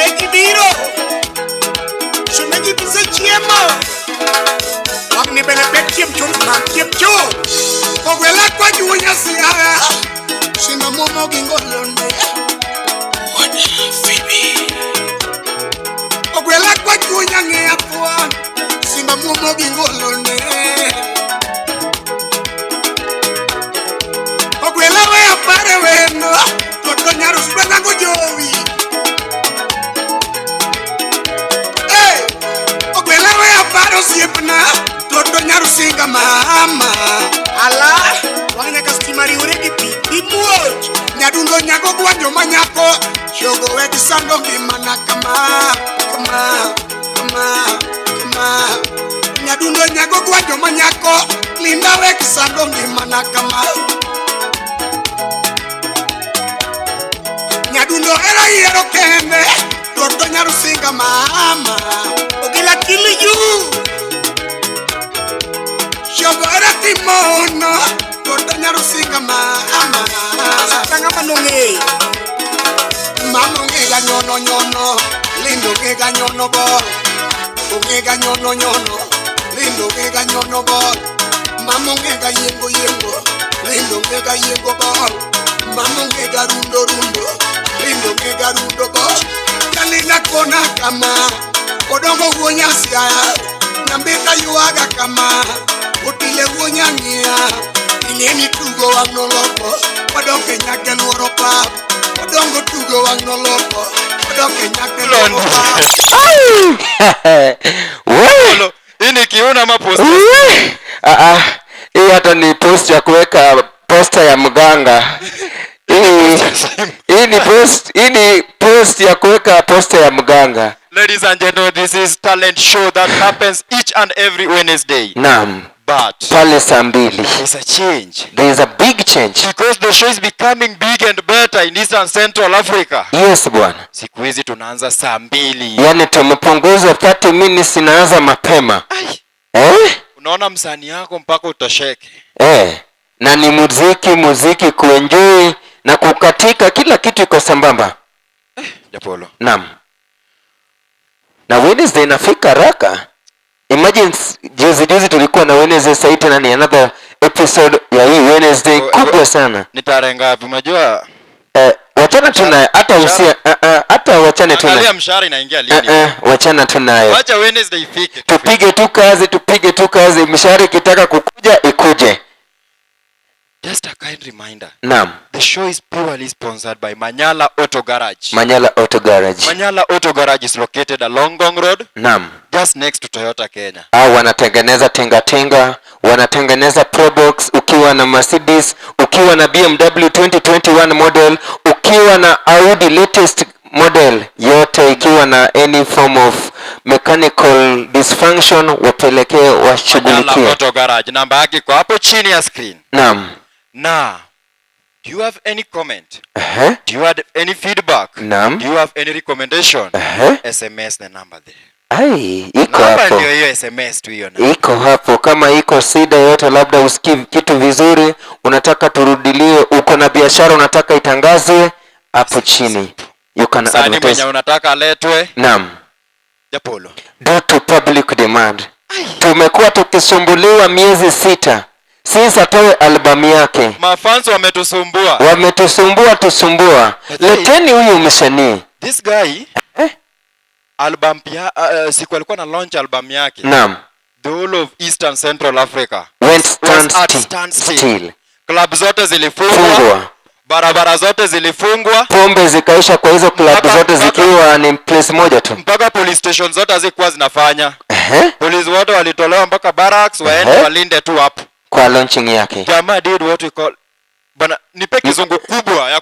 Shemeji biro. Shemeji bisechiemo. Wang'ni bende pek chiemb chon mak chiemb chon. Ogwela kwa juo nyasiaya. Simba muomo gi ngolone. Wuod Phoebe. Ogwela kwa juo nyang'e apua. Simba muomo gi ngolone. Ogwela we apare wendo. Toto nyaro sudwa nango jowi. Hey! Ogwela we aparo osiepna. Toto nyaro singa mama. Ala, wang' nyaka stima riwre gi pi. Pi muoch. Nyadundo nyago gwanjo manyako. Chogo weg sando ngimana kama. Kama, kama, kama. Nyadundo nyago gwanjo manyako. Linda weg sando ngimana kama. Nyadundo era yiero kende. Toto nyaro singa mama. Ogila kiliju. Chogo era timono. Toto nyaro singa mama. Tanga manong'e. Mama ong'e nyono nyono. Lindo ong'e nyono bor. Ong'e nyono nyono. Lindo ong'e nyono bor. Mama ong'e yengo yengo. Lindo ong'e yengo bor. Mama ong'e rundo rundo. Lindo ong'e rundo bor. Kalina kona kama. Odongo wuo nyasiaya. Nyambita yuaga kama. Otile wuo nyang'ia. Ing'eni tugo wang' noloko. Wadok e nyake luoro pap. Odongo tugo wang' noloko. Wadok e nyake luoro pap. We! Hii ni kiuno ama post? We! Ah, ah. Hii hata ni post ya kuweka posta ya mganga. Hii ni post ya kuweka posta ya mganga. Ladies and gentlemen, this is talent show that happens each and every Wednesday. Naam. But pale saa mbili. There's a change. There is a big change. Because the show is becoming big and better in Eastern Central Africa. Yes bwana. Siku hizi tunaanza saa mbili. Yaani tumepunguza 30 minutes, inaanza mapema. Ai. Eh? Unaona msanii yako mpaka utosheke. Na ni muziki kuenjoy na kukatika, kila kitu iko sambamba. Japolo. Naam. Na Wednesday inafika haraka. Imagine juzi juzi tulikuwa na Wednesday, sasa tena ni another episode ya hii Wednesday kubwa sana. Ni tarehe ngapi unajua? Wachana tu nayo, hata usia, hata wachane tu nayo. Angalia mshahara inaingia lini. Wachana tu nayo. Wacha Wednesday ifike. Tupige tu kazi, tupige tu kazi, mshahara ikitaka kukuja ikuje. Just a kind reminder. Naam. The show is purely sponsored by Manyala Auto Garage. Manyala Auto Garage. Manyala Auto Garage is located along Ngong Road. Naam. Just next to Toyota Kenya. Wanatengeneza tinga tinga, wanatengeneza Probox, ukiwa na Mercedes, ukiwa na BMW 2021 model, ukiwa na Audi latest model, yote ikiwa na any form of mechanical dysfunction, wapelekee washughulikie. Manyala Auto Garage, namba yake iko hapo chini ya screen. Naam. Na do you have any comment? Uh-huh. Do you have any feedback? Naam. Do you have any recommendation? Uh-huh. SMS the number there. Ai, iko Namba hapo. ndio hiyo SMS tu hiyo namba. Iko hapo. Kama iko shida yote, labda usikii kitu vizuri, unataka turudilie, uko na biashara unataka itangazwe, hapo chini. You can Msanii advertise. mwenye unataka aletwe. Naam. Japolo. Due to public demand. Tumekuwa tukisumbuliwa miezi 6. Since atoe albamu yake. Mafans wametusumbua. Wametusumbua tusumbua. But Leteni huyu msanii. This guy, Eh? album pia, siku alikuwa na launch album yake. Naam. The whole of Eastern Central Africa Went was stand at standstill. still. Club zote zilifungwa. Fungwa. Barabara zote zilifungwa. Pombe zikaisha kwa hizo club zote zikiwa ni place moja tu. Mpaka police station zote hazikuwa zinafanya. Ehe. Police wote walitolewa mpaka barracks waende walinde tu hapo. Kwa launching yake. Jamaa did what we call, bana, nipe kizungu kubwa ya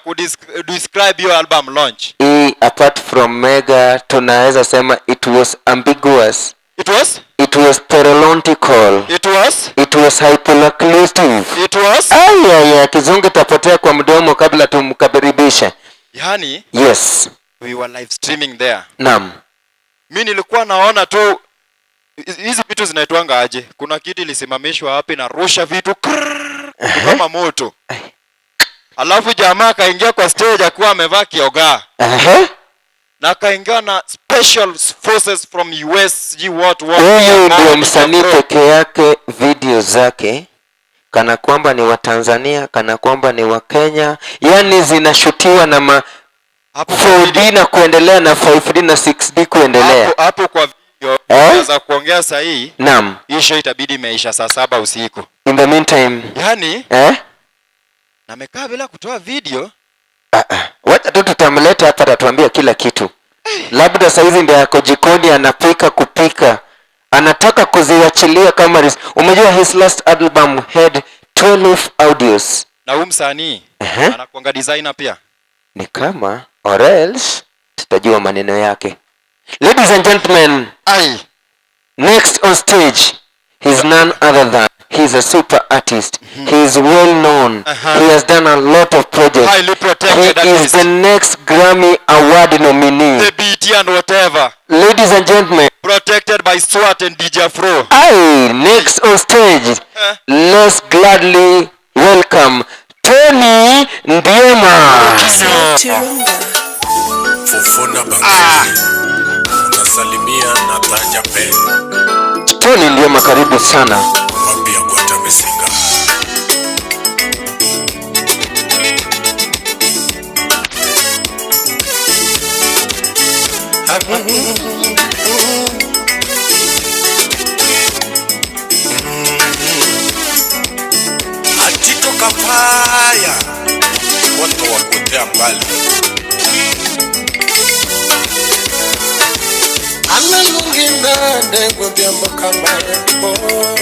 describe your album launch. Hii apart from mega tunaweza sema it was ambiguous. It was? It was paralontical. It was? It was hypolaclusive. It was? Ay, ay, ay, kizungu tapotea kwa mdomo kabla tumkaribishe. Yani, Yes. we were live streaming there. Naam. Mimi nilikuwa naona tu hizi vitu zinaitwanga aje? Kuna kitu ilisimamishwa wapi na rusha vitu krrrr, kama moto. Ai. Alafu jamaa akaingia kwa stage akiwa amevaa kioga. Na akaingia na special forces from US, sijui what what. Huyu ndio msanii peke yake video zake kana kwamba ni wa Tanzania, kana kwamba ni wa Kenya, yani zinashutiwa na ma Hapo kwa 4D na kuendelea na 5D na 6D kuendelea. Hapo kwa video Eh? za kuongea sahihi, Naam. hii show itabidi imeisha saa 7 usiku. In the meantime, Yani eh? namekaa bila kutoa video. Ah, ah. Wacha tu tutamleta hapa atatuambia kila kitu. Labda saizi ndio yako jikoni anapika kupika. Anataka kuziachilia kama umejua his last album had 12 audios. Na huyu msanii anakuanga designer pia. Ni kama or else tutajua maneno yake. Ladies and gentlemen, Ai. next on stage he's none other than, he's a super artist. He is well known. He has done a lot of projects. Highly protected He is artist. the next Grammy Award nominee. The BT and whatever. Ladies and gentlemen, Protected by SWAT and DJ Afro. Aye, next on stage, let's gladly welcome Tony Ndiema. Fufuna Bangili. Unasalimia na Tanja Pen. Tony Ndiema, karibu sana. Wapia Gwata Misinga. Atito Kafaya, watu wa kutea mbali. Analungina ndegwa byambo kamara oh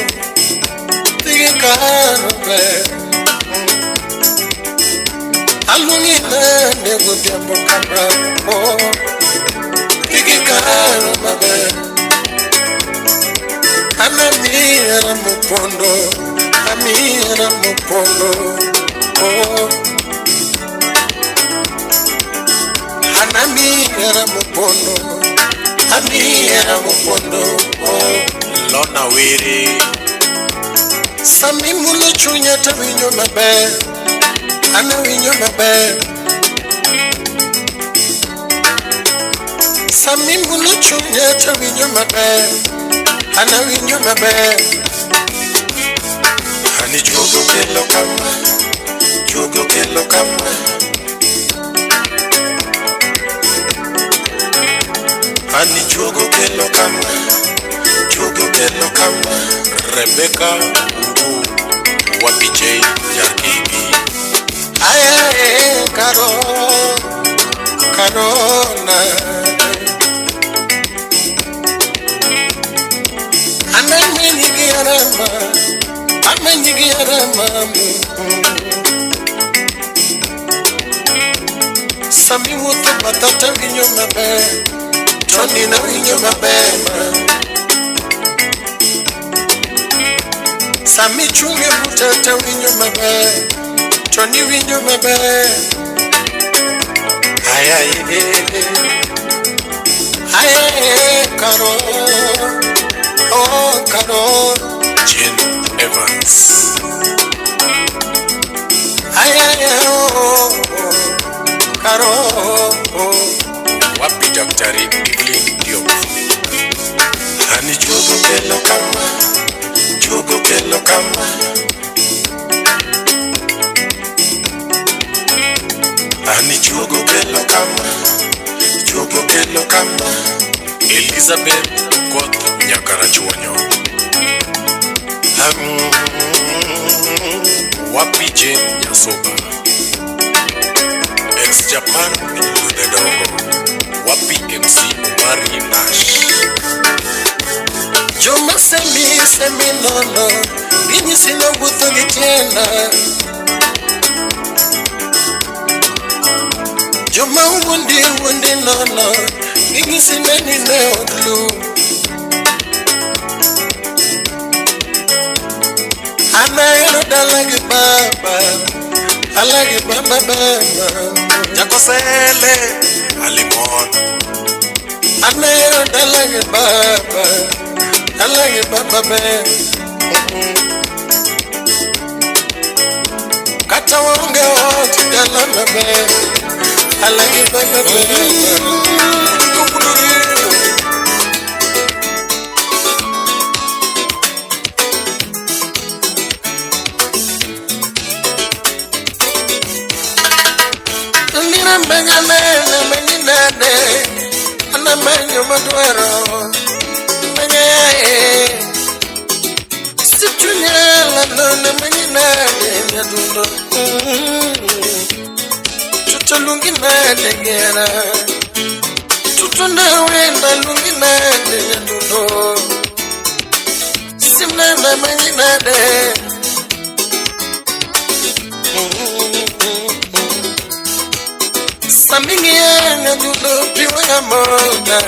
tigikarbe alungina ndegwa byambo kamara oh tigikarbe anamira mupondo amira mupondo oh anamira mupondo amira mupondo oh Lona Wiri Sami mulo chunya ta winyo maber ana winyo maber Sami mulo chunya ta winyo maber ana winyo maber Ani juogo kelo kama juogo kelo kama Ani juogo kelo kama juogo kelo kama Rebecca Ugu wa PJ Jarkigi Aye karo karona Anamenyigiarama amenyigiarama Sami wuotho batha winyo maber Tony na winyo maber Sami chunge buta ta winyo maber Tony winyo maber Ay ay ay ay karo oh karo Jane Evans ay ay oh karo oh Wapi Daktari Evelyn Diop Ani juogo kelo kama juogo kelo kama Ani juogo kelo kama juogo kelo kama Elizabeth Koth Nyakarachuonyo Wapi Jane Nyasoba Ex Japan Ludhe Dongo Wapi MC Omari Nash Joma semi semi nono ginyisi nowuotho gi tienda Joma wuondi wuondi nono ginyisi neni ne ok lu An ahero dala gi baba dala gi baba baba Jakosele Alimon An ahero dala gi baba dala gi baba ber Kata waonge ot dala maber dala gi baba ber Ana menyinade, ana menyo madwaro, menye. Situnyala na menyinade nyadundo. Tuto lunginade gera, tuto nawenda lunginade nyadundo. Simnana menyinade. Samingia nyadundo piwanga moda.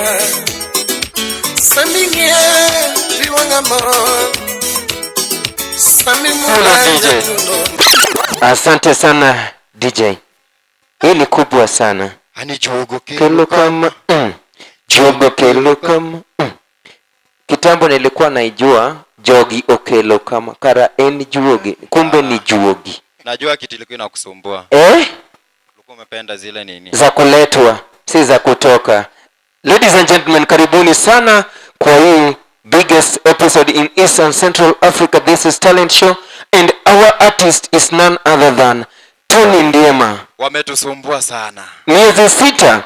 Samingia piwanga moda. Hello, DJ. Asante sana DJ. Hii ni kubwa sana. Ani juogo Kelo kama Jogo kelo kama. Kitambo nilikuwa naijua jogi okelo kama kara en juogi, kumbe ni juogi. Najua kitu ilikuwa inakusumbua. Eh? Ulikuwa umependa zile nini? Za kuletwa, si za kutoka. Ladies and gentlemen, karibuni sana kwa hii biggest episode in East and Central Africa. This is Talent Show and our artist is none other than Tony Ndiema. Wametusumbua sana. Miezi 6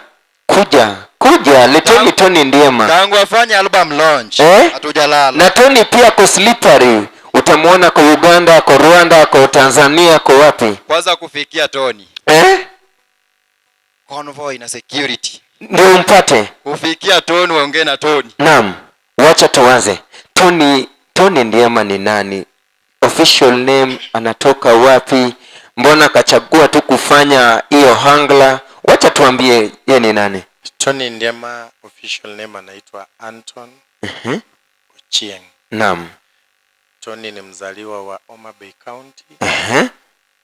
kuja kuja, leteni Tony Ndiema. Tangu afanye album launch, Eh? hatujalala. Na Tony pia ako slippery, utamwona kwa Uganda, kwa Rwanda, kwa Tanzania, kwa wapi? Kwanza kufikia Tony. Eh? Convoy na security. Ndio umpate. Kufikia Tony, waongee na Tony. Naam, wacha tuanze. Tony Ndiema ni nani? Official name, anatoka wapi? Mbona akachagua tu kufanya hiyo hangla? Wacha tuambie ye ni nani. Tony Ndiema official name anaitwa Anton Ochieng. Tony ni mzaliwa wa Homa Bay County,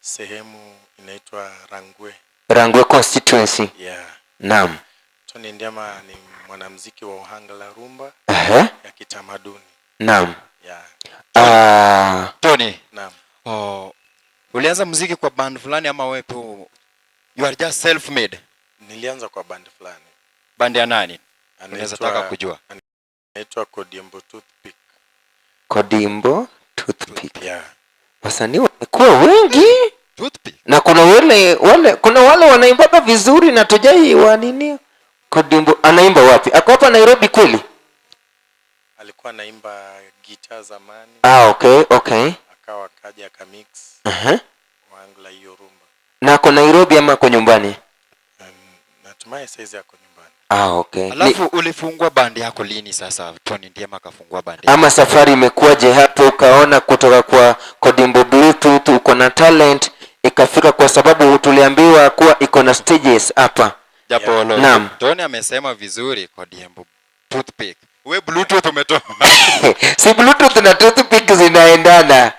sehemu inaitwa Rangwe. Rangwe constituency. Yeah. Tony Ndiema ni mwanamuziki wa Ohangla rumba ya kitamaduni. Yeah. Tony, Naam. oh, ulianza muziki kwa band fulani ama wewe tu you are just self made? Nilianza kwa band fulani. Band ya nani? Unaweza taka kujua. Anaitwa Kodiembo Toothpick. Kodimbo Toothpick. Yeah. Wasanii wamekuwa wengi Toothpick. Na kuna wale kuna wale wanaimbaga vizuri na tujai wa nini? Kodimbo anaimba wapi? Ako hapa Nairobi kweli? Alikuwa anaimba gitaa zamani, Ah, okay. akawa kaja akamix Ohangla hiyo rumba. Na ako Nairobi ama ako nyumbani? Natumai saizi ako nyumbani. Ah, okay. Alafu ulifungua band yako lini sasa? Tony Ndiema akafungua band yako. Ama safari imekuwaje hapo ukaona kutoka kwa Kodimbo Bluetooth uko na talent ikafika, kwa sababu tuliambiwa kuwa iko na stages hapa. Japo Yeah. lo, Naam. Tony amesema vizuri Kodiembo Toothpick. We Bluetooth umetoa. Si Bluetooth na toothpick zinaendana.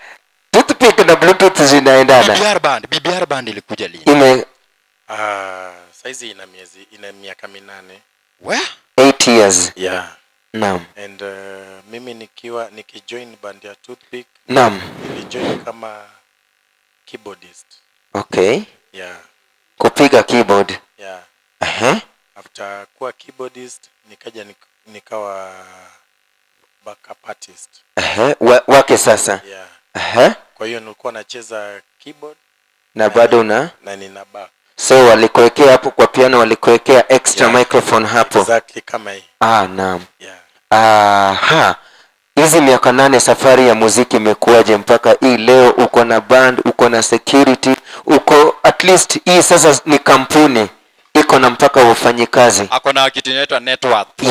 Toothpick na Bluetooth zinaendana. BBR band, BBR band ilikuja lini? Ime Ah, saizi ina miaka 8. We? 8 years. Yeah. And mimi nikiwa nikijoin band ya Toothpick, nilijoin kama keyboardist. Yeah. Kupiga keyboard. Yeah. After kuwa keyboardist nikaja nikawa backup artist. Wake sasa. Yeah. Kwa hiyo nilikuwa nacheza keyboard Na bado una na nina back. So walikuwekea hapo kwa piano, walikuwekea extra microphone hapo. Exactly kama hii. Ah, naam. Yeah. Aha. Hizi miaka 8 safari ya muziki imekuwaje mpaka hii leo uko na band, uko na security, uko at least hii sasa ni kampuni iko na mpaka wafanyikazi. Ako na kitu inaitwa net worth.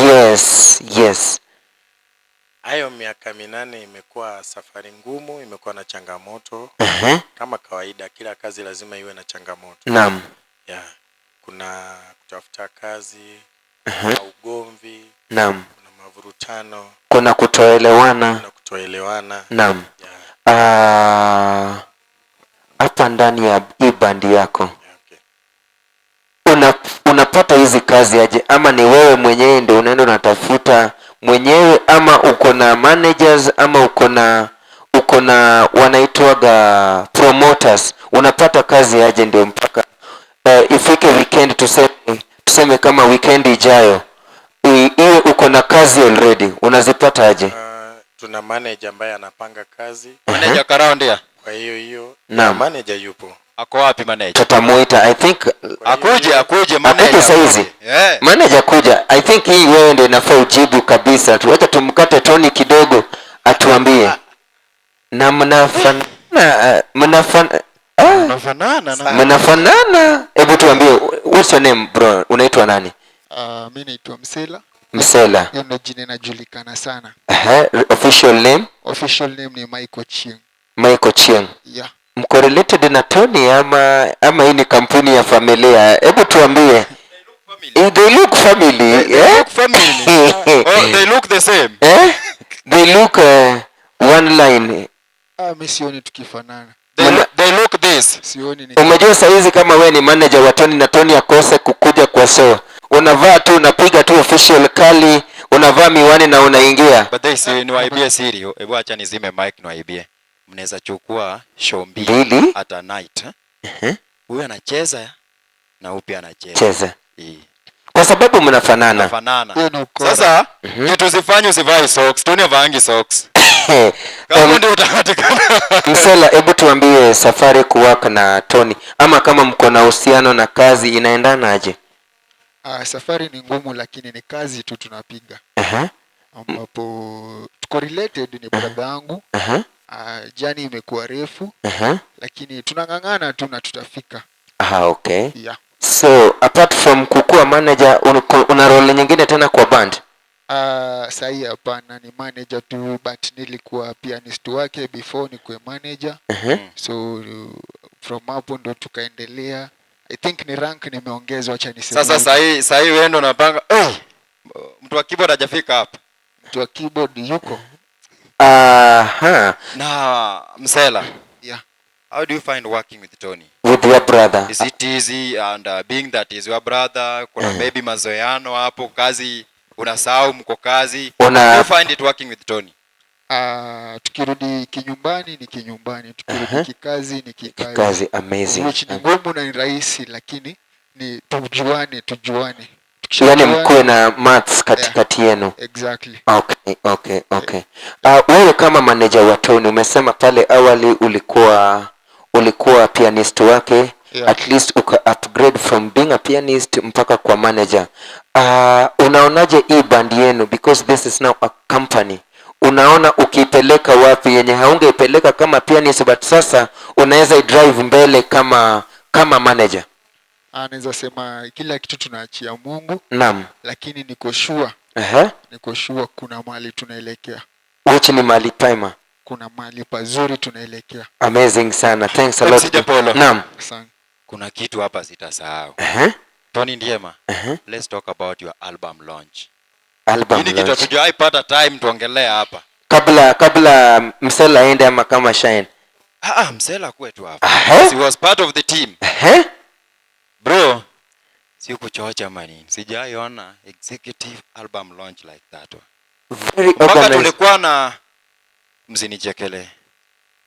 Yes. Hayo miaka 8 imekuwa safari ngumu, imekuwa na changamoto. Kama kawaida, kila kazi lazima iwe na changamoto. Yeah. Kuna kutafuta kazi, kuna ugomvi, kuna mavurutano, Kuna kutoelewana. Kuna kutoelewana. Yeah. Ah, hapa ndani ya hii bandi yako Yeah, okay. unapata hizi kazi aje? Ama ni wewe mwenyewe ndio unaenda unatafuta mwenyewe, ama uko na managers, ama uko na wanaitwaga promoters? Unapata kazi aje ndio mpaka ifike weekend, tuseme kama weekend ijayo iwe uko na kazi already, unazipata aje? Tuna manager ambaye anapanga kazi. Manager Karandia. Kwa hiyo hiyo manager yupo. Ako wapi manager? Tutamuita, I think. Akuje, akuje manager. Akuje saizi. Yeah. Manager, kuja. I think hii wewe ndio inafaa ujibu kabisa. Tuacha tumkate Tony kidogo atuambie. Na mnafanana, Mnafanana na mnafanana. Hebu tuambie, what's your name, bro? Unaitwa nani? Mi naitwa Msela. Msela. Hiyo ndio jina inajulikana sana. Official name? Official name ni Michael Chieng. Michael Chieng. Yeah. Mko related na Tony ama hii ni kampuni ya familia? Hebu tuambie. They look family. They Eh? look family. Oh, they look the same. Eh? They look one line. Mi sioni tukifanana. They look this. Sioni ni Umejua saizi kama wewe ni manager wa Tony na Tony akose kukuja kwa show, unavaa tu, unapiga tu official kali, unavaa miwani na unaingia. But they say, niwaibie siri. Hebu acha nizime mic niwaibie. Mnaweza chukua show mbili Mbili? at a night. Eh? Huyu anacheza na huyu pia anacheza. Cheza. Eh. Kwa sababu mnafanana. Mnafanana. Hiyo ni ukora. Sasa kitu usifanye, usivae socks. Tony havaangi socks. Kama ndio utapatikana. Msela, hebu tuambie safari kuwaka na Tony, ama kama mko na uhusiano na kazi inaendana aje? Safari ni ngumu lakini ni kazi tu tunapiga. Ambapo tuko related, ni brother yangu. Journey imekuwa refu, lakini tunang'ang'ana tu na tutafika. Okay. Yeah. So apart from kukuwa manager, una role nyingine tena kwa band? Sahi hapana, ni manager tu, but nilikuwa pianist wake before nikuwe manager. So from hapo ndo tukaendelea. I think ni rank nimeongezwa, acha niseme. Sasa hivyo. sahi wewe ndo unapanga. Mtu wa keyboard hajafika hapa. Mtu wa keyboard yuko. Na Msela. Yeah. How do you find working with Tony? With your brother. Is it easy, and being that is your brother, kuna maybe mazoeano hapo, kazi unasahau mko kazi. How do you find it working with Tony? Tukirudi kinyumbani ni kinyumbani, tukirudi kikazi ni kikazi. Kikazi, amazing. Which ni ngumu na ni rahisi, lakini ni tujuane, tujuane. Yaani Tukishajuana, mkuwe na maths katikati yenu. Exactly. Okay. Wewe kama manager wa Tony, umesema pale awali ulikuwa pianist wake. Yeah. At least uka upgrade from being a pianist mpaka kwa manager. Unaonaje hii band yenu, because this is now a company? Unaona ukipeleka wapi yenye haungeipeleka kama pianist, but sasa unaweza drive mbele kama manager? Naweza sema kila kitu tunaachia Mungu. Lakini niko sure. Niko sure kuna mahali tunaelekea. Which ni mahali pema. Kuna mahali pazuri tunaelekea. Amazing sana. Thanks a Thanks, lot. Japolo. Naam. Asante. Kuna kitu hapa sitasahau. Tony Ndiema. Let's talk about your album launch. Album Hii ni kitu launch. hatujawahi pata time tuongelee hapa. Kabla Msela aende ama kama Shine. Msela kwetu hapa. He was part of the team. Bro, si kuchocha mani. Sijaiona executive album launch like that one. Very Mpaka organized. tulikuwa na, msinichekele.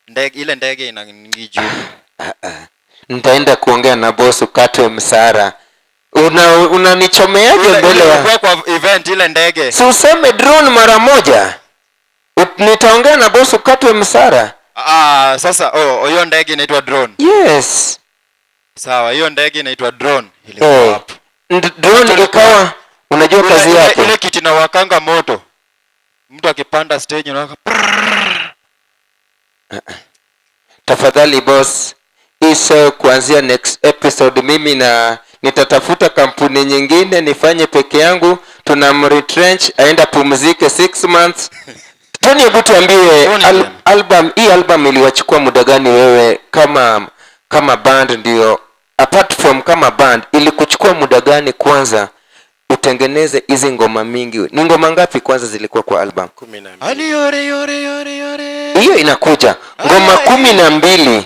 Ndege, ile ndege ina juu. Nitaenda kuongea na boss ukatwe msara. Unanichomeaje mbele Ile ya ilikuwa kwa event ile ndege. Si useme drone mara moja. Nitaongea na boss ukatwe msara. Sasa, oh, hiyo ndege inaitwa drone. Yes. Sawa, hiyo ndege inaitwa drone. Ilikuwa hapo. Drone ikawa, unajua kazi yake. Ile kiti na wakanga moto. Mtu akipanda stage unawaka. Tafadhali boss, hii show kuanzia next episode mimi na nitatafuta kampuni nyingine nifanye peke yangu. Tunamretrench aenda pumzike 6 months. Tony, hebu tuambie, Tony, Tony. hii album iliwachukua muda gani wewe kama band? Ndio, apart from kama band, ilikuchukua muda gani kwanza utengeneze hizi ngoma mingi? Ni ngoma ngapi kwanza zilikuwa kwa album? 12. Ali yore yore yore yore. Hiyo inakuja ngoma 12.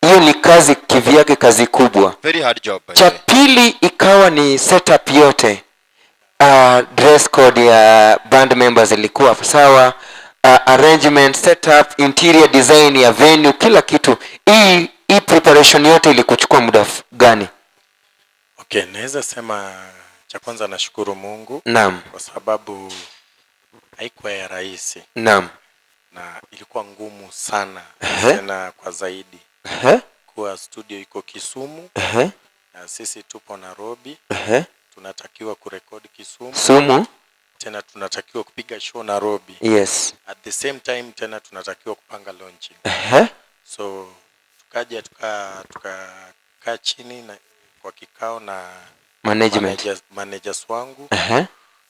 Hiyo ni kazi kivyake, kazi kubwa. Very hard job, by Cha the way. pili ikawa ni setup yote. Dress code ya band members ilikuwa sawa. Arrangement, setup, interior design ya venue, kila kitu. Hii preparation yote ilikuchukua muda gani? Okay, naweza sema cha kwanza nashukuru Mungu. Kwa sababu haikuwa ya rahisi. Na ilikuwa ngumu sana, tena kwa zaidi. Ilikuwa studio iko Kisumu. Na sisi tupo Nairobi. Tunatakiwa kurekodi Kisumu. Sumu. Tena tunatakiwa kupiga show Nairobi. Yes. At the same time tena tunatakiwa kupanga launching. So tukaja tukakaa chini na kwa kikao na management, managers wangu.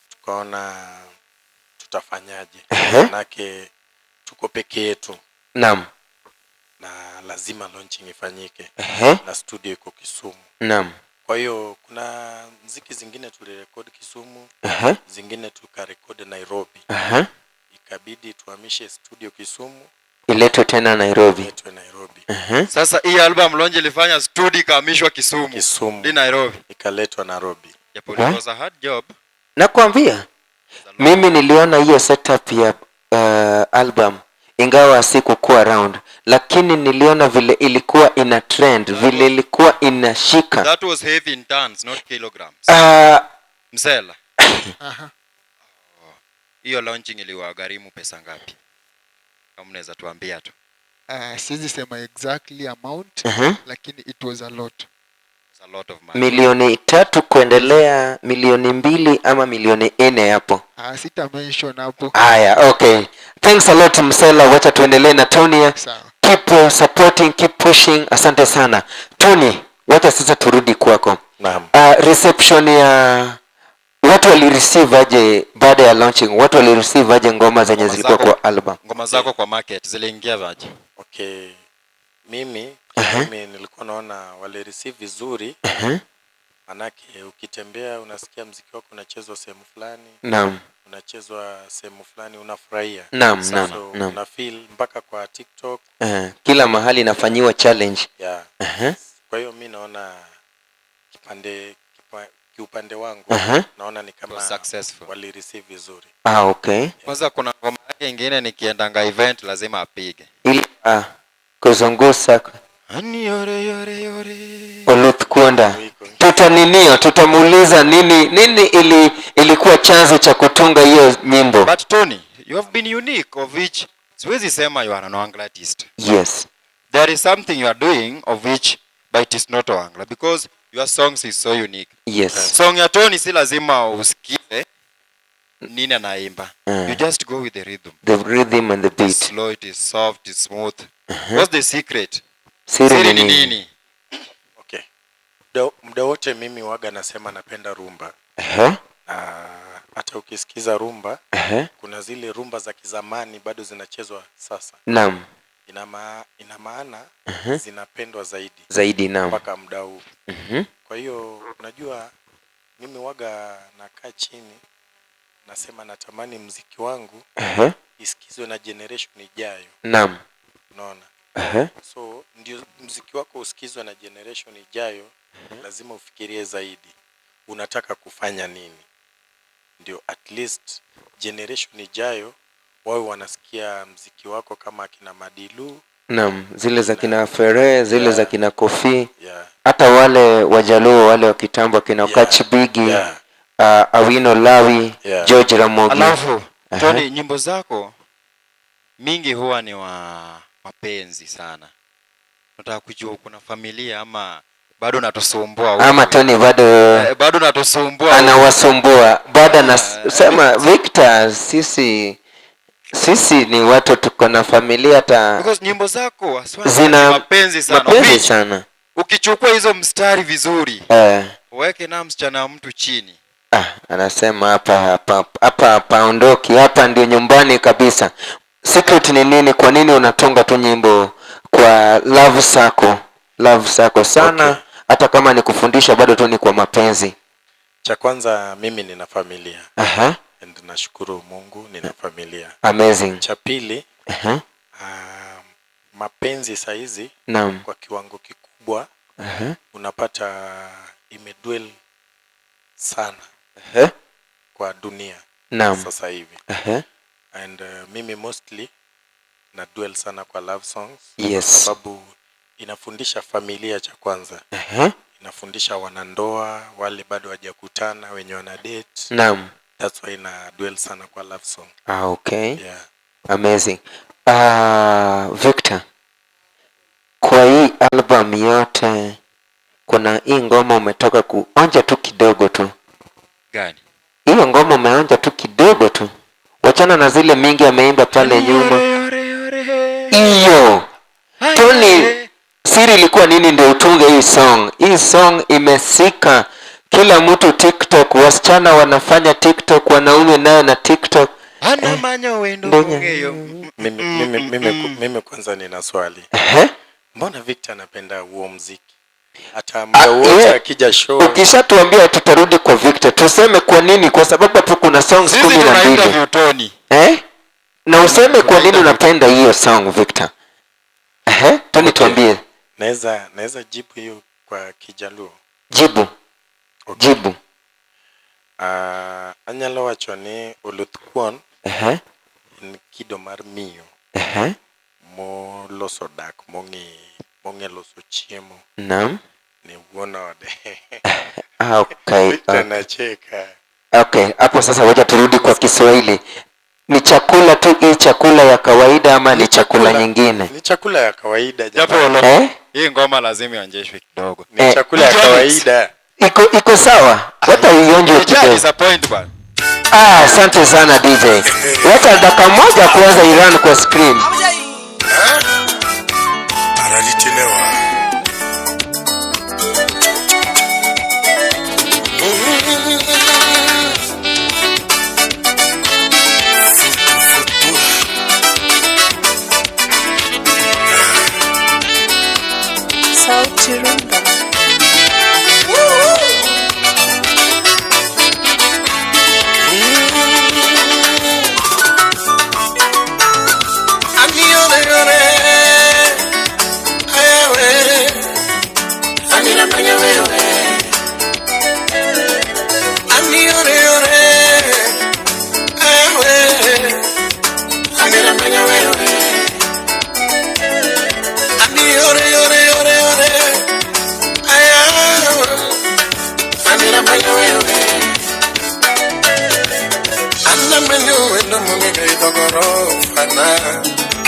Tukaona tutafanyaje. Manake tuko peke yetu. Naam. Na lazima launching ifanyike. Na studio iko Kisumu. Naam. Kwa hiyo kuna mziki zingine tulirekodi Kisumu, zingine tukarekodi Nairobi. Ikabidi tuhamishe studio Kisumu, iletwe tena Nairobi. Iletwe Nairobi. Sasa hii album launch ilifanya studio ikahamishwa Kisumu. Di Nairobi. Ikaletwa Nairobi. Japo it was a hard job. Nakwambia mimi niliona hiyo setup ya album, ingawa sikukuwa around, lakini niliona vile ilikuwa ina trend, vile ilikuwa inashika. That was heavy in tons, not kilograms. Msela. Hiyo launching iliwagharimu pesa ngapi? Kama unaweza tuambia tu. Siwezi sema exactly amount, lakini it was a lot. It was a lot of money. Milioni 3 kuendelea, milioni 2 ama milioni 4 hapo. Sita mention hapo. Haya, okay. Thanks a lot Msela, wacha tuendelee na Tony. Sawa. Keep supporting, keep pushing. Asante sana. Tony, wacha sasa turudi kwako. Naam. Reception ya watu walireceive aje baada ya launching? Watu walireceive aje ngoma zenye zilikuwa kwa album? Ngoma zako kwa market ziliingia aje? Okay. Mimi nilikuwa naona walireceive vizuri. Manake ukitembea unasikia muziki wako unachezwa sehemu fulani. Naam. Unachezwa sehemu fulani, unafurahia. Naam, naam, so, naam. Una feel mpaka kwa TikTok. Kila mahali inafanyiwa challenge. Yeah. Kwa hiyo mimi naona kiupande wangu naona ni kama successful. Wali receive vizuri. Okay. Kwanza kuna ngoma yake nyingine nikiendanga event lazima apige. Ili kuzungusa Ani yore yore yore. Oluth Kuonda. Tutaninio, tutamuuliza nini ilikuwa chanzo cha kutunga hiyo nyimbo. But Tony, you have been unique, of which siwezi sema you are an Ohangla artist. Yes. There is something you are doing of which but it is not Ohangla, because your songs is so unique. Yes. Song ya Tony si lazima usikie nini anaimba. You just go with the rhythm. The rhythm and the beat. It's slow, it is soft, it's smooth. What's the secret? Siri ni ni nini? nini? Okay. Muda wote mimi waga nasema napenda rumba. Hata ukisikiza rumba, kuna zile rumba za kizamani bado zinachezwa sasa. Naam. Ina maana zinapendwa zaidi. Zaidi, naam. Mpaka muda huu. Kwa hiyo unajua mimi waga nakaa chini nasema natamani muziki wangu isikizwe na generation ijayo. Naam. Unaona? So ndio muziki wako usikizwe na generation ijayo, lazima ufikirie zaidi. Unataka kufanya nini? Ndio at least generation ijayo wawe wanasikia muziki wako kama akina Madilu. Naam, zile za kina Ferre, zile za kina Kofi. Hata wale Wajaluo wale wa kitambo kina Kachibigi, Awino Lawi, George Ramogi. Alafu Tony, nyimbo zako mingi huwa ni wa mapenzi sana. Nataka kujua kuna familia ama bado natusumbua? Ama Tony bado bado natusumbua. Anawasumbua. Bado anasema Victor, sisi ni watu tuko na familia hata. Because nyimbo zako haswa zina mapenzi sana. Mapenzi sana. Ukichukua hizo mstari vizuri, uweke na msichana mtu chini. Anasema hapa paondoki, hapa ndio nyumbani kabisa. Secret ni nini? Kwa nini unatunga tu nyimbo kwa love sako? Love sako sana. Okay. Hata kama ni kufundisha bado tu ni kwa mapenzi. Cha kwanza mimi nina familia. And nashukuru Mungu nina familia. Amazing. Cha pili, mapenzi saizi kwa kiwango kikubwa unapata imedwell sana kwa dunia sasa hivi. And mimi mostly na dwell sana kwa love songs. Yes. Kwa sababu inafundisha familia cha kwanza. Inafundisha wanandoa wale bado hawajakutana, wenye wana date. Naam. That's why na dwell sana kwa love song. Okay. Yeah. Amazing. Victor, Kwa hii album yote kuna hii ngoma umetoka kuonja tu kidogo tu. Gani? Hiyo ngoma umeonja tu kidogo tu. Wachana na zile mingi ameimba pale nyuma. Hiyo. Tony, siri ilikuwa nini ndio utunge hii song? Hii song imesika kila mtu TikTok, wasichana wanafanya TikTok, wanaume nayo na TikTok. Mimi kwanza nina swali. Mbona Victor anapenda huo muziki? Hata muda wote akija show. Ukishatuambia tutarudi kwa Victor. Tuseme kwa nini? Kwa sababu hapo kuna songs 12. Na useme kwa nini unapenda hiyo song Victor. Tony, tuambie. Naweza jibu hiyo kwa Kijaluo. Jibu. Okay. Jibu. Anyalo wacho ni oluth kuon. En kido mar miyo. Moloso dak, mong'e loso chiemo. Naam. Ni wuon ode. Okay. Victor anacheka. Okay, hapo sasa wacha turudi kwa Kiswahili. Ni chakula tu hii chakula ya kawaida ama ni chakula nyingine? Ni chakula ya kawaida japo. Hii ngoma lazima ionjeshwe kidogo. Ni chakula ya kawaida. Iko sawa. Hata ionje kidogo. Disappoint bwana. Asante sana DJ. Wacha dakika moja kwanza Iran kwa screen. Aralichelewa. Sauti Rumba.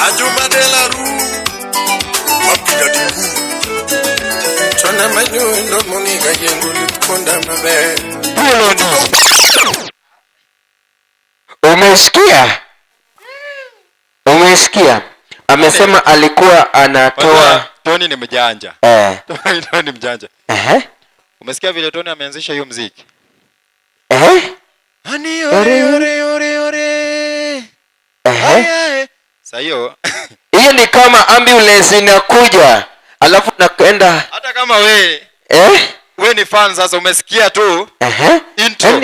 Ajuma de la Rue, Wapida Diku, Chona manyo ndo mongi gayengo litkonda mabe. Umesikia? Umesikia? Amesema alikuwa anatoa. Tony ni mjanja. Tony ni mjanja. Umesikia vile Tony ameanzisha hiyo muziki? Ani ore ore ore ore. Sasa hiyo hiyo ni kama ambulance inakuja alafu nakwenda. Hata kama we we ni fan sasa umesikia tu intro.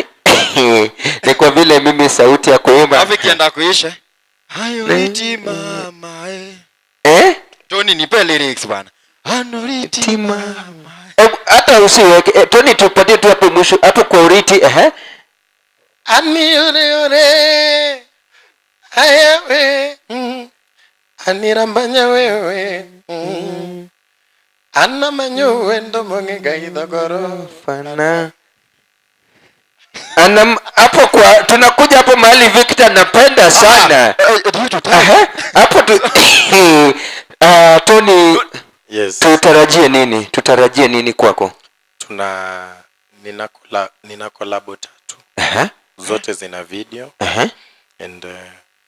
Ni kwa vile mimi sauti ya kuimba. Alafu ikienda kuisha. Hayo riti mama Tony nipe lyrics bwana. Anoriti mama. Hata usiweke Tony, tupatie tu hapo mwisho hapo kwa uriti. Ani ore ore. Ayawe, anirambanya wewe, ana manyo wendo monge gaidogoro fana. Anam hapo kwa tunakuja hapo mahali Victor napenda sana. Hapo tu Tony, yes. Tutarajie nini? Tutarajie nini kwako? Tuna nina collab tatu. Zote zina video. And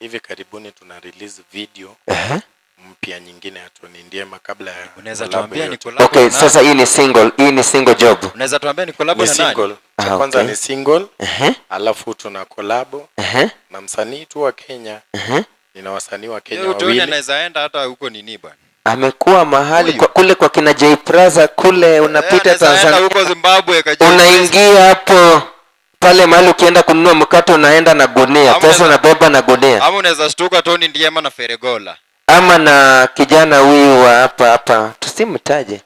hivi karibuni tuna release video mpya nyingine ya Tony Ndiema kabla ya. Unaweza tuambia ni collab? Okay, sasa hii ni single, hii ni single job. Unaweza tuambia ni collab na nani? Single. Cha kwanza ni single. Alafu tuna collab na msanii tu wa Kenya. Nina wasanii wa Kenya wawili. Tony anaweza enda hata huko nini bwana. Amekuwa mahali kwa, kule kwa kina Jay Plaza kule unapita Tanzania huko Zimbabwe kaje. Unaingia hapo pale mahali ukienda kununua mkate unaenda na gunia, pesa unabeba na gunia. Ama unaweza shtuka Tony Ndiema na Feregola. Ama na kijana huyu wa hapa hapa, tusimtaje.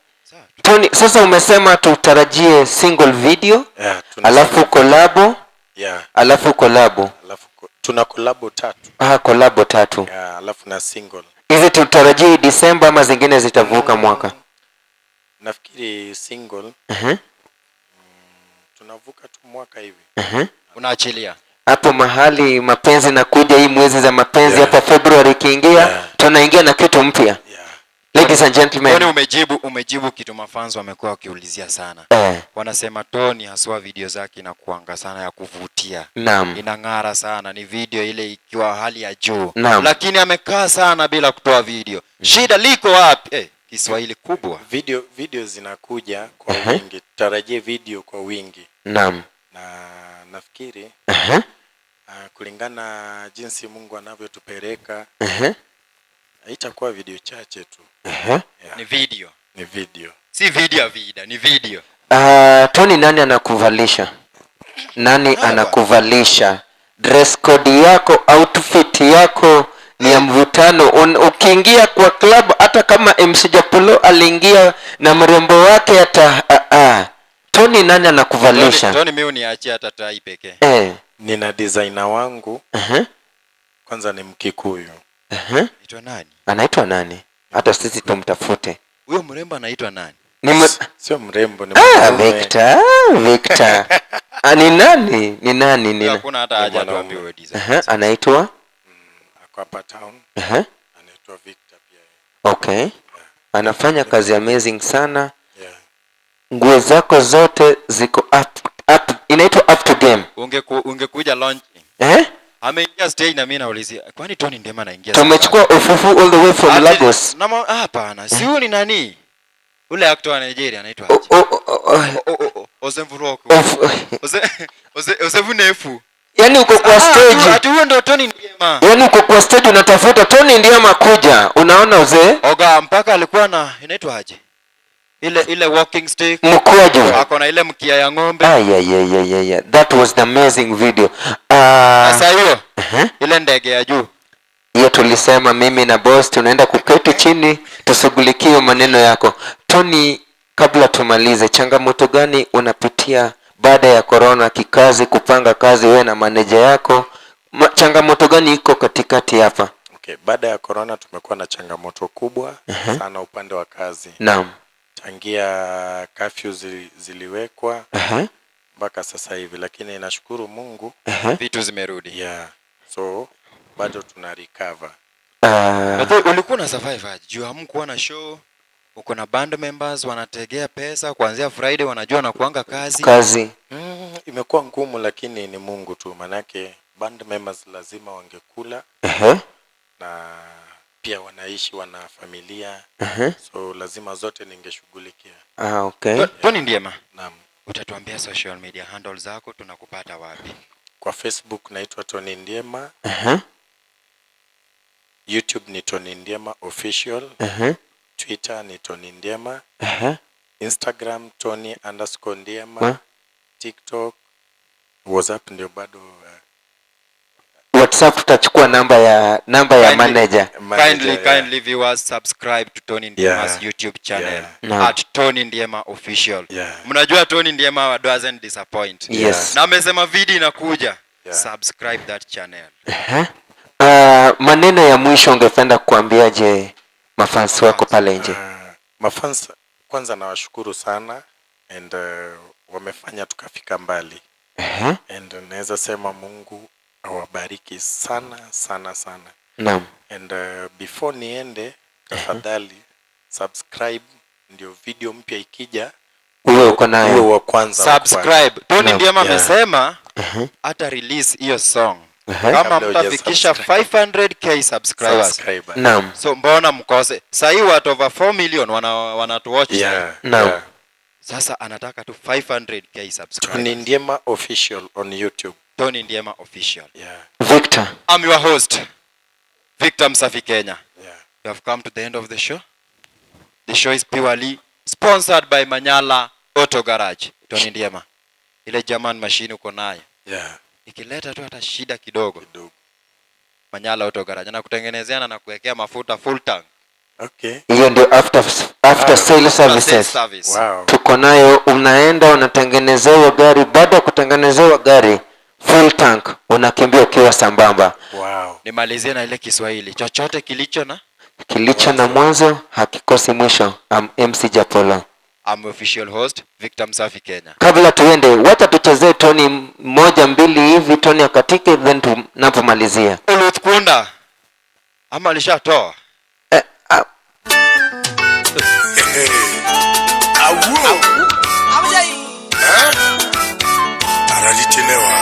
Tony, sasa umesema tutarajie single video, alafu collab, alafu collab. Alafu tuna collab tatu. Collab tatu. Alafu na single. Hizi tutarajie December ama zingine zitavuka mwaka? Nafikiri single. Tunavuka tu mwaka hivi. Unaachilia. Hapo mahali mapenzi nakuja hii mwezi za mapenzi hapa February ikiingia, tunaingia na kitu mpya. Ladies and gentlemen. Tony, umejibu kitu mafans wamekuwa wakiulizia sana. Wanasema Tony haswa video zake inakuanga sana ya kuvutia. Naam. Inang'ara sana, ni video ile ikiwa hali ya juu. Naam. Lakini amekaa sana bila kutoa video. Shida liko wapi? Kiswahili kubwa. Video zinakuja kwa wingi. Tarajie video kwa wingi. Naam. Na nafikiri kulingana jinsi Mungu anavyotupeleka, haitakuwa video chache tu. Yeah. Ni video. Ni video. Si video ya vida, ni video. Tony, nani anakuvalisha? Nani anakuvalisha? Dress code yako, outfit yako ni ya mvutano. Ukiingia kwa club, hata kama MC Japulo aliingia na mrembo wake hata Tony, nani anakuvalisha? Tony, mimi uniachie hata tai pekee. Nina designer wangu. Kwanza ni Mkikuyu. Anaitwa nani? Anaitwa nani? Hata sisi tumtafute. Huyo mrembo anaitwa nani? Sio mrembo, ni mwanaume. Victor. Ni nani? Ni nani? Ni hakuna hata haja tuambie wewe designer. Anaitwa? Ako hapa town. Anaitwa Victor pia. Okay. Yeah. Anafanya kazi amazing sana. Yeah. Nguo zako zote ziko up, inaitwa up to game. Ungekuja launch. Ameingia stage na mimi naulizia, kwani Tony Ndiema anaingia? Tumechukua ufufu all the way from Lagos. Hapana, si huyu ni nani? Ule actor wa Nigeria anaitwa aje? Ozemvuroku. Ozevunefu. Yaani uko kwa stage. Ati huyo ndio Tony Ndiema. Yaani uko kwa stage unatafuta Tony Ndiema kuja. Unaona uzee? Oga mpaka alikuwa na inaitwa aje? Ile walking stick. Mkwaju. Ako na ile mkia ya ng'ombe. Yeah. That was the amazing video. Sasa hiyo. Ile ndege ya juu. Hiyo tulisema mimi na boss tunaenda kuketi chini tushughulikie maneno yako. Tony, kabla tumalize, changamoto gani unapitia baada ya corona kikazi, kupanga kazi wewe na manager yako? Changamoto gani iko katikati hapa? Okay, baada ya corona tumekuwa na changamoto kubwa sana upande wa kazi. Naam. Tangia curfew ziliwekwa mpaka sasa hivi, lakini nashukuru Mungu vitu zimerudi. Yeah. So bado tuna recover. Ulikuwa na survive aje? Juu hamkuwa na show, uko na band members wanategea pesa kuanzia Friday, wanajua na kuanga kazi. Imekuwa ngumu, lakini ni Mungu tu, manake band members lazima wangekula. Na pia wanaishi, wana familia. So lazima zote ningeshughulikia. Okay. Tony Ndiema. Naam. Utatuambia social media handle zako, tunakupata wapi? Kwa Facebook naitwa Tony Ndiema. YouTube ni Tony Ndiema Official. Twitter ni Tony Ndiema. Instagram Tony_Ndiema. TikTok, WhatsApp ndio bado. WhatsApp tutachukua namba ya manager. Kindly viewers, subscribe to Tony Ndiema's YouTube channel at Tony Ndiema Official. Mnajua Tony Ndiema doesn't disappoint. Yes. Na amesema video inakuja. Subscribe that channel. Maneno ya mwisho ungependa kuambiaje mafans wako pale nje? Mafans kwanza nawashukuru sana, and wamefanya tukafika mbali. And naweza sema Mungu awabariki sana sana sana. Naam. And before niende, tafadhali subscribe, ndio video mpya ikija uwe uko nayo, uwe wa kwanza. Subscribe. Tony Ndiema amesema hata release hiyo song kama mtafikisha 500k subscribers. Naam. So mbona mkose? Sasa hii watu over 4 million wanatuwatch. Naam. Sasa anataka tu 500k subscribers. Tony Ndiema Official on YouTube. Tony Ndiema Official. Yeah. Victor. I'm your host, Victor Msafi Kenya. Yeah. We have come to the end of the show. The show is purely sponsored by Manyala Auto Garage. Tony Ndiema. Ile German machine uko nayo. Yeah. Ikileta tu hata shida kidogo. Manyala Auto Garage na kutengenezea na kuwekea mafuta full tank. Okay. Hiyo ndio after sale services. Wow. Tuko nayo, unaenda unatengenezewa gari, baada ya kutengenezewa gari full tank unakimbia ukiwa sambamba. Wow. Nimalizie na ile Kiswahili. Chochote kilicho na mwanzo hakikosi mwisho. I'm MC Japolo. I'm official host Victor Msafi Kenya. Kabla tuende, wacha tuchezee Tony 1 2 hivi, Tony akatike, then tunapomalizia. Ulutkunda. Ama alishatoa. Awo. Aralichelewa.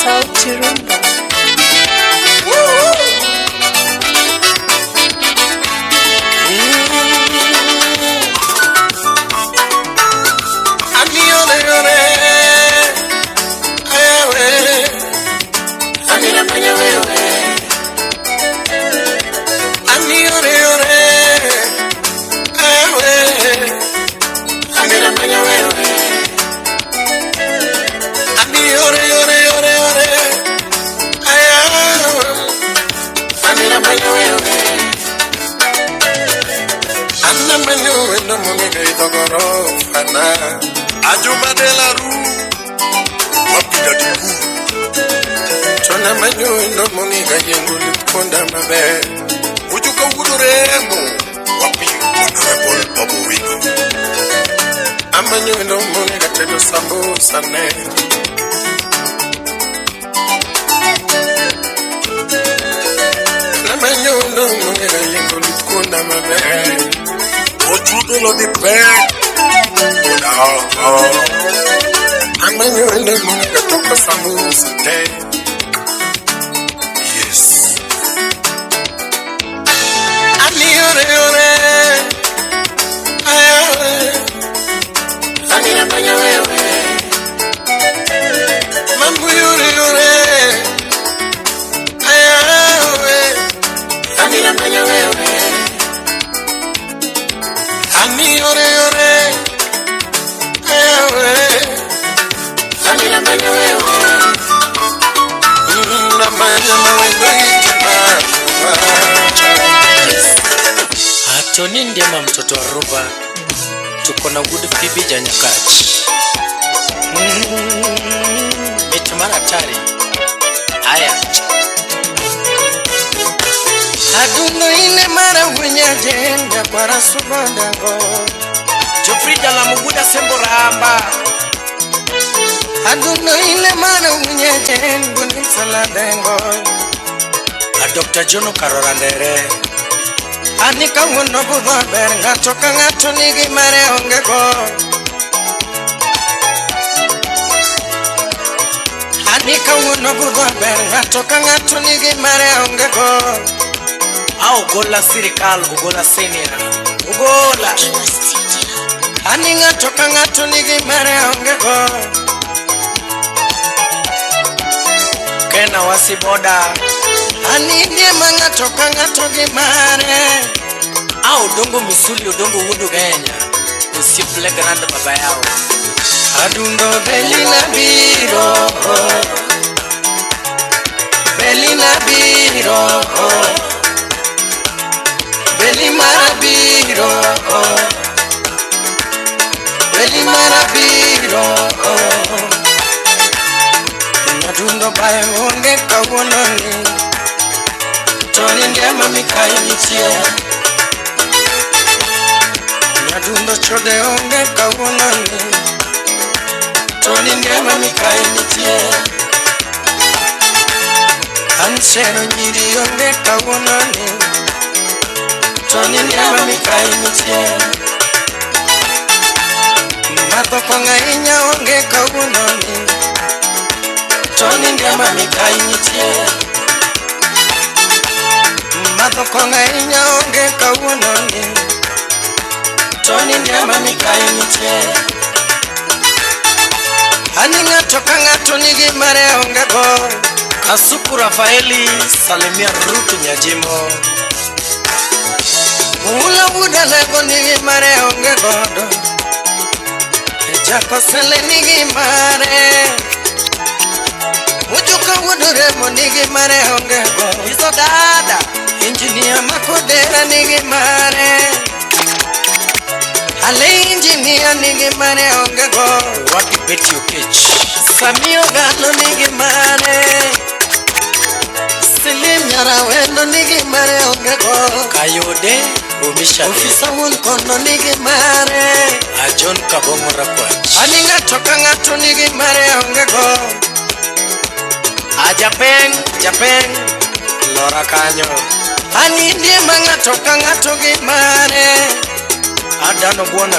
Sauti Rumba. Ajuma de la Rue, wapida diku. Chona manyo ndo moniga yengu likonda mabe. Ujuka uduremo, wapi honorable Babu Wino. Amanyo ndo moniga tedo sambo sane. Amanyo ndo moniga yengu likonda mabe. Ojudo lo di pe. Amanyo ndo moniga toko sambo sane. Yes. Ani ore ore. Ayawe. Ani namanya wewe. Mambo yore yore. Ayawe. Ani namanya wewe. Ani ore ore. Ayawe. Ani namanya wewe. Namanya wewe. Tony Ndiema mtoto wa Ruba, tuko na good Phoebe Janyakach. Mitumara hatari. Haya. Adundo ine mara winyajenda kwa rasubandago. Jofrida la muguda sembo ramba. Adundo ine mara winyajenda nisaladengo. A Dr. Jono Karorandere. Anika wuono budho ber ng'ato ka ng'ato nigi mare onge go. Anika wuono budho ber ng'ato ka ng'ato nigi mare onge go. A Ogola sirikal, Ogola senior, Ogola. Ani ng'ato ka ng'ato nigi mare onge go. Kena wasiboda. Ani ndiema ng'ato ka ng'ato gi mare. A Odongo misuli, Odongo wuod Kenya, osiep Le Grand baba yao. Adundo Belina biro, Belina biro, Beli mara biro, Beli mara biro. Adundo bae onge kawuono ni, Tony Ndiema mikayi nitie. Adundo chode onge kawuono ni, Tony Ndiema mikayi nitie. Ansero nyiri onge kawuono ni, Tony Ndiema mikayi nitie. Madho kong'o ahinya onge kawuono ni, Tony Ndiema mikayi nitie. Madho kong'o ahinya onge kawuono ni, Tony Ndiema mikayi nitie. Ani ng'ato ka ng'ato nigi mare onge go. Kasuku Rafaeli, salimia Ruth Nyajimo. Mula wuod nigi mare onge godo. Jakosele nigi mare. Mujuka wuod Remo nigi mare onge go. Iso dada. Engineer Makodera nigi mare. Ale engineer nigi mare onge go. Wapi Betty Okech. Samio Galo nigi mare. Silim Nyarawendo nigi mare onge go. go. Kayode Omishade. Ofisa wuon kono nigi mare. Ajon Kabongo Rakwach. Ani ng'ato ka ng'ato nigi mare onge go. Ajapeng, Japeng, lora kanyo. Ani ndie ma ng'ato ka ng'ato gi mare. Adano bwana.